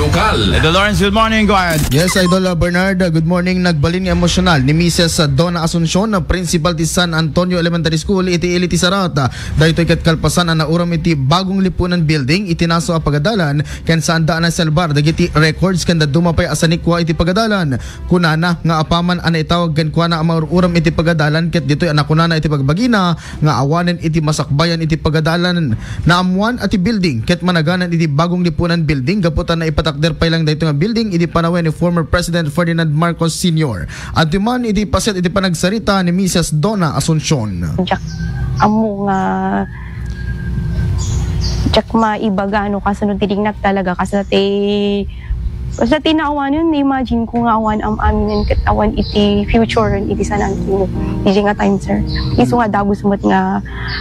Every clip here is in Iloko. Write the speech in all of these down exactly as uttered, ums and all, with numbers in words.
Idol Lawrence, good morning. Go ahead. Yes, Idol, uh, Bernard, uh, good morning. Nagbalin nga emosyonal ni Misis, uh, Donna Asuncion, uh, principal ti San Antonio Elementary School iti ili ti Sarat. Uh, daytoy ket kalpasan a nauram iti bagong lipunan building iti naso a pagadalan ken saanda a nasalbar dagiti records ken dadduma pay a sanikua iti pagadalan. Kunana nga apaman a naitawag kenkuana a maur-uram iti pagadalan ket ditoy a nakunana iti bagbagina nga awanen iti masakbayan iti pagadalan. Naammoan a ti building ket managanan iti bagong lipunan building gapu ta naipatakder pay lang daytoy nga building idi panawen ni former President Ferdinand Marcos Senior. Adtoy man iti paset iti panagsarita ni Misis Donna Asuncion. Diak ammo nga diak maibaga no kasano ti riknak talaga, kasano ti, kasano ti naawanen, imagine ko nga awan am-aminen ket awan iti future iti San Antonio. Diay nga time, sir. Isu nga dagus met nga,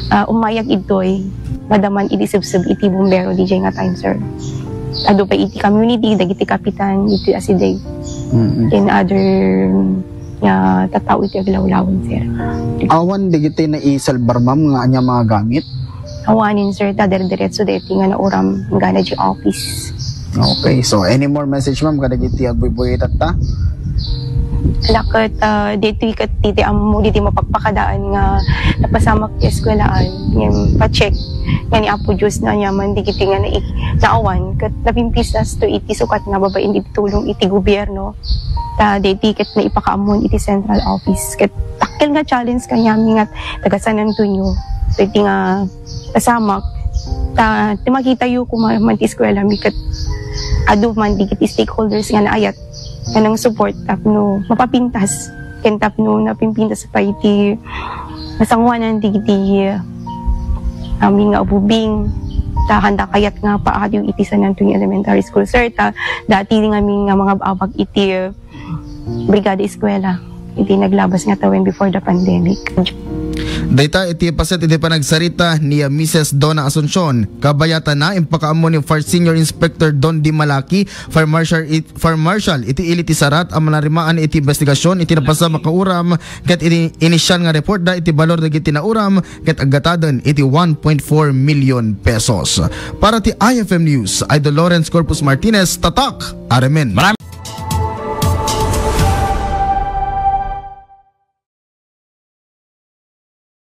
ah, umayag idtoy, madaman iti sebseb iti bumbero diay nga time, sir. Adu pay iti community, dagiti kapitan, iti asideg. Mm-mm. Ken other nga tattao iti aglawlawen, sir. Awan dagiti naisalbar, ma'am, nga ania mga gamit? Awanen, sir, ta dire-diretso deti nga nauram gana di office. Okay, so any more message, ma'am, kadagiti agbuybuy tatta? Laket, ah, ditoy ket ti ammo diti mapakpakadaan nga napasamak ti eskuelaan, ngem pa-check nga ni Apo Dios nga aniaman dagiti nga nai-, naawan, ket napimpisas to iti sukat nga babaen iti tulong iti gobierno. Ta daytoy ket naipakaammoen iti central office. Ket dakkel nga challenge kaniami nga taga San Antonio. Daytoy nga pasamak. Ta, ti makitayo koma man ti eskuelami ket adu man dagiti stakeholders nga naayat nga nang-support tapno mapapintas ken tapno napimpintas pay ti nasanguanan dagiti amin nga ububing. Ta, haanda kayat nga paadiw iti San Antonio Elementary School, sir. Ta, dati ngamin nga mangab-abag iti Brigada Eskwela iti naglabas nga tawen before the pandemic. Dayta iti paset iti panagsarita ni, uh, Misis Donna Asuncion. Kabayatana, impakaammo ni Fire Senior Inspector Don D. Malaki, Fire Marshal it-, Fire Marshal iti ili ti Sarat a manarimaan iti investigasyon iti napasamak a uram ket iti initial nga report da iti balor dagiti nauram ket aggataden iti one point four million pesos. Para ti I F M News, Idol Lawrence Corpus Martinez, Tatak, Aremen. Maraming